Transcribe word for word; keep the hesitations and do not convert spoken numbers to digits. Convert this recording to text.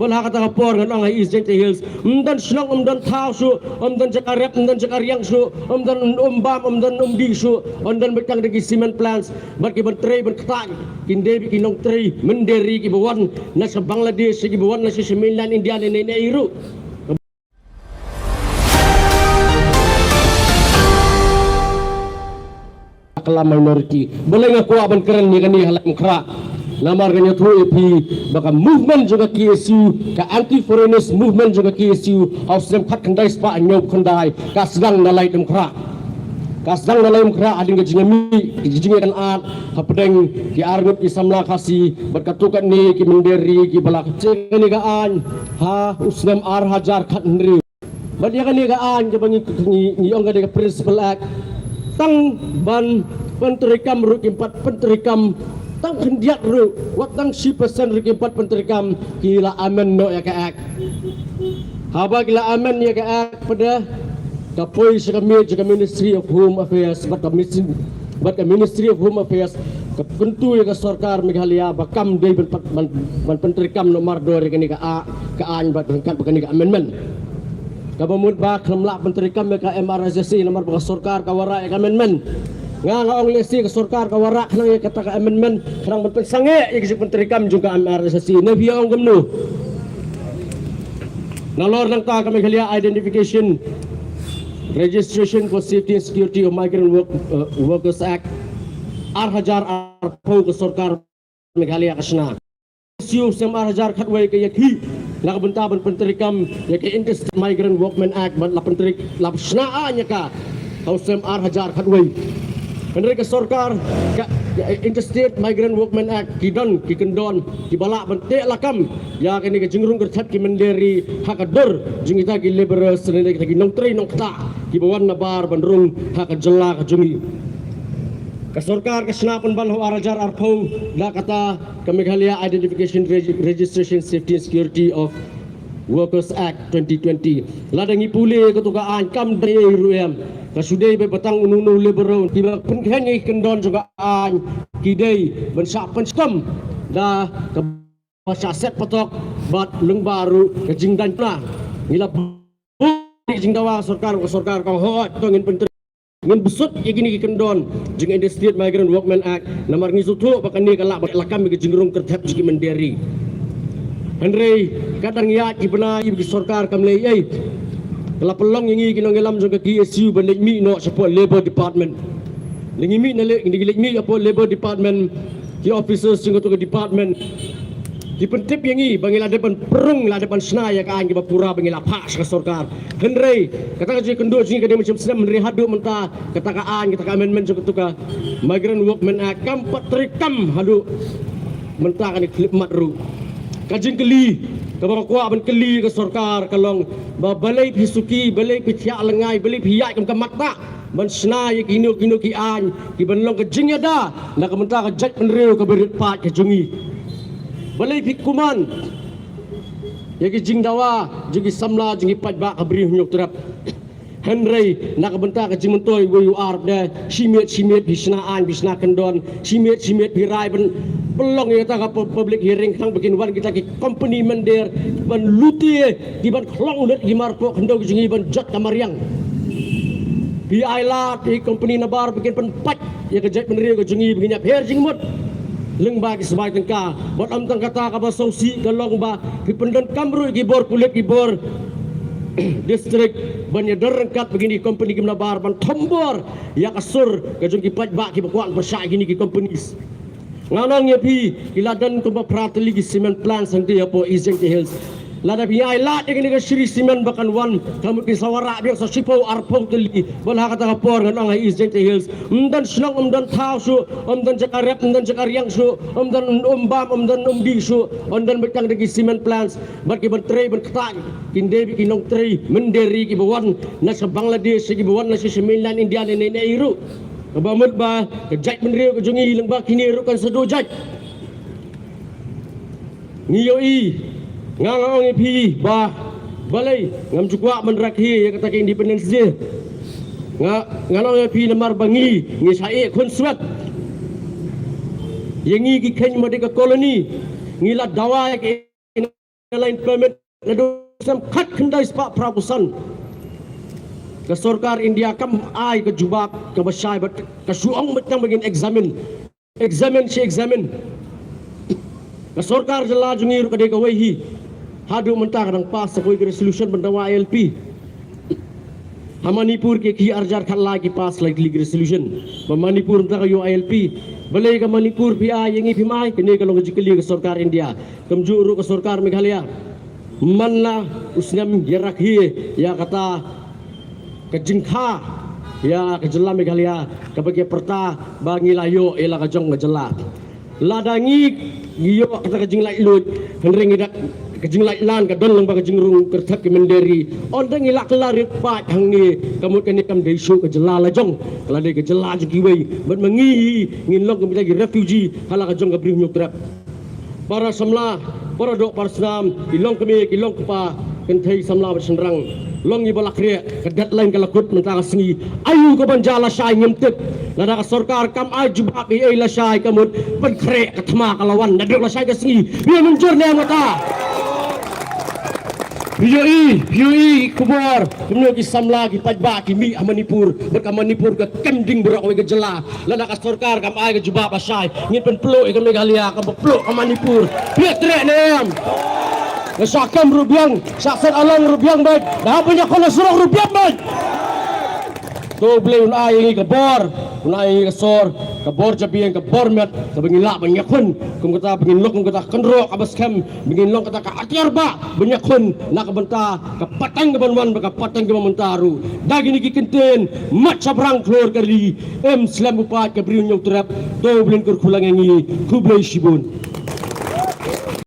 Bad ha kata ka por ngan ong ha East Jaintia Hills, ym don shnong, ym don thaw shuh, ym don jaka rep, ym don jaka riang shuh, ym don um bam, ym don um dih shuh, ym don beit tang da ki cement plants. Bad ki ban trei ban ktah, kin dei beit ki nongtrei mynder ri kiba wan na sha Bangladesh, kiba wan na sha, sha mainland India ne, ne, ne ruh. Ka la minority. Balei nga kwah ban kren ïa kane ha Laitumkhrah? Namar ngan ïathuh ïa phi ba ka movement jong ka K S U, ka anti foreigners movement jong ka K S U, ha u snem khatkhyndai spah hynñiewphew khyndai, ka sdang na Laitumkhrah. Ka sdang na Laitumkhrah hadien ka jingïamih, ka jingïakynad hapdeng ki arngut ki samla Khasi bad katto katne ki mynder ri kiba la kynjah kane ka aiñ ha u snem ar hajar khathynriew. Bad ïa kane ka aiñ kaba ngi, ngi, ngi ong ka dei ka Principal Act, tang ban pyntreikam ruh kim pat pyntreikam, tang khyndiat ruh, wat tang shi percent ruh kim pat pyntreikam, ki la amend noh ïa ka Act. Haba ki la amend ïa ka Act pat, ka poi sha ka miet jong ka Ministry of Home Affairs, bad ka Ministry, bad ka Ministry of Home Affairs ka kyntu ïa ka sorkar Meghalaya ba kam dei ban pat, ban, ban pyntreikam noh mardor ïa kane ka a-, ka aiñ bad ryngkat bad kane ka amendment. Kaba mut ba khlem lah pyntreikam ïa ka M R S S A namar ba ka sorkar ka wanrah ïa ka amendment. Nga, nga ong lehse ka sorkar ka wanrah khnang ïa kata ka amendment, khnang ban pynsangeh ïa ka jingpyntreikam jong ka M R S S A. Ne phi ong kumno? Nalor nangta ka Meghalaya Identification, Registration for Safety and Security of Migrant Work, uh, Workers Act, ar hajar arphew ka sorkar Meghalaya ka shna. Siew snem ar hajar khatwei ka ïakhih na ka bynta ban pyntreikam ïa ka Interstate Migrant Workmen Act, bad la pyntreikam, la shna aiñ ïa ka ha u snem ar hajar khatwei. Hynrei ka sorkar, ka, ka Interstate Migrant Workmen Act, ki don ki kyndon kiba lah ban teh lakam ïa kane ka jingrung kyrthep ki mynder ri ha ka dur jong kita ki labourers ne kita ki nongtrei nongktah kiba wan nabar ban rung ha ka jylla ka jong ngi. Ka sorkar ka shna pynban ha u ar hajar arphew da kata ka Meghalaya Identification Reg-, Registration Safety and Security of Workers Act twenty twenty. Lada ngi pule kato ka aiñ kam dei ruh em, ka shu dei ba tang uno uno u labourer, kiba pynkheiñ ïa ki kyndon jong ka aiñ ki dei ban shah pynshitom da kaba shah set patok bad lyngba ruh ka jingdaiñ pla. Ngi la buh ka jingdawa sorkar, ka sorkar ka hoi to ngin pyntrei, ngin bsut ïa kine ki kyndon jong ka Interstate Migrant Workmen Act, namar ngi sngewthuh ba kane ka lah ban lakam ïa ka jingrung kyrthep jong ki mynder ri. Hynrei ka dang ïaid ki bnai ba ki sorkar kam leh ei ei. Ka la pynlong ïa ngi ki nongïalam jong ka K S U ban leit mih noh shapoh Labour Department. Ngi mih na le, ngi leit mih shapoh Labour Department, ki officers jong kato ka department ki pyntip ïa ngi ba ngi la dep ban pynrung, la dep ban shna ïa ka aiñ kaba pura ba ngi la phah sha ka sorkar. Hynrei kata ka jingkynduh jong ngi ka dei mynshem snem, hynrei haduh mynta kata ka aiñ, kata ka amendment jong kato ka Migrant Workmen Act kam pat treikam haduh mynta kane khyllipmat ruh. Ka jingkylli kaba nga kwah ban kylli ka sorkar ka long ba balei phi suki, balei phi thiah lyngngai, balei phi ïaid kum ka mattah ban shna ïa kino kino ki aiñ kiban long ka jingïada na ka bynta ka jaitbynriew kaba rit paid ka jong ngi. Balei phi kumne ïa ki jingdawa jong ki samla jong ki paidbah ka Bri Hynñiewtrep? Hynrei na ka bynta ka jingmyntoi uwei u ar, da shi miet shi miet phi shna aiñ, phi shna kyndon, shi miet shi miet phi rai ban pynlong ïa kata ka pu-, public hearing khnang ba kin wan kita ki company mynder ban lute, kiban khlong lut ki marpoh khyndew ki jong ngi ban jot ka mariang. Phi ai lad ïa ki company nabar ba kin pynpait ïa ka jaitbynriew ka jong ngi ba ngin ïapher jingmut lyngba ki sbai tyngka. Bad ym tang kata, kaba sngewsih ka long ba phi pyndonkam ruh ïa ki bor pulit, ki bor district ban ïadon ryngkat bad kine ki company ki nabar ban thombor ïa ka sur ka jong ki paidbah kiba kwah ban pyrshah ïa kine ki companies. Ngan ong ïa phi, ki la don kumba phra tylli ki cement plants hangtei hapoh East Jaintia Hills. Lada phi ai lad ïa kane ka Shree Cement ba kan wan, ka mut ki sa wanrah biang sa shiphew arphew tylli. Bad ha kata ka por ngan ong ha East Jaintia Hills, ym don shnong, ym don thaw shuh, ym don jaka rep, ym don jaka riang shuh, ym don um bam, ym don um dih shuh, ym don beit tang da ki cement plants. Bad kiban trei ban ktah kin dei beit ki nongtrei mynder ri kiba wan na sha Bangladesh, kiba wan na sha, sha mainland India ne, ne, ne ruh. Kaba mut ba ka jaitbynriew ka jong ngi lyngba kine ruh kan sa duh jait. Ngi ïohi, nga, nga ong ïa phi ba balei ngam ju kwah ban rakhe ïa kata ka Independence Day. Nga, nga ong ïa phi namar ba ngi, ngi shah ïeh khunswet ïa ngi ki kheiñ ba dei ka colony. Ngi la dawa ïa ka Inner Line Permit naduh u snem khatkhyndai spah phra phew san. Ka sorkar India kam ai ka jubab kaba shai bad ka shu ong beit tang ba ngin examine. Examine shi examine. Ka sorkar jylla jong ngi ruh ka dei kawei hi. Haduh mynta ka dang pass sa kawei ka resolution ban dawa I L P. Ha Manipur ki, ki arjar khatlai ki pass lai ki resolution. Ba Manipur mynta ka ïoh I L P. Balei ka Manipur phi ai, ïa ngi phim ai, kane ka long ka jingkylli ka sorkar India. Kumjuh ruh ka sorkar Meghalaya. Man la u snem ïa rakhe ïa kata ka jingkha ïa ka jylla Meghalaya kaba ki pyrta ba ngi la ïoh ïa la ka jong ka jylla. Lada ngi ngi ïoh kata ka jinglaitluid, hynrei ngi dak ka jinglaitlan ka don lang ba ka jingrung kyrthep ki mynder ri. Ynda ngi la kylla rit paid hangne, ka mut kane kam dei shuh ka jylla la jong, ka la dei ka jylla jong kiwei. Bad ma ngi hi ngin long kum kita ki refugee ha la ka jong ka Bri Hynñiewtrep. Para samla, para doh para snam, ki long kmie ki long kpa, kynthei samla bad shynrang. Long ngi ba la khreh, ka deadline ka la kut mynta ka sngi. Aïu ka ban jia lashai ngim tip. Lada ka sorkar kam ai jubab ei ei lashai ka mut ban khreh ka thma ka la wan naduh lashai ka sngi. Phi ïa mynjur ne em kata? Phi ïohi, phi ïohi khubor kumno ki samla ki paidbah ki mih ha Manipur bad ka Manipur ka kem ding baroh kawei ka jylla. Lada ka sorkar kam ai ka jubab lashai, ngin pynpluh ïa ka Meghalaya kaba pluh ka Manipur. Phi ïa treh ne em? Nga shah kem ruh biang, shah set along ruh biang beit, da hap ban ïakhun ha surok ruh biang beit. To U Blei un ai ïa ngi ka bor, un ai ïa ngi ka sor, ka bor jabieng, ka bor met, kaba ngin lah ban ïakhun kum kata, ba ngin long kum kata ka kynroh kaba skhem, ba ngin long kata ka atiar bah ban ïakhun na ka bynta ka pateng kaban wan bad ka pateng kaban mynta ruh. Da kine ki kyntien, mat shabrang khlur ka ri, im slem u paid ka Bri Hynñiewtrep. To U Blei un kyrkhu lang ïa ngi. Khublei shibun.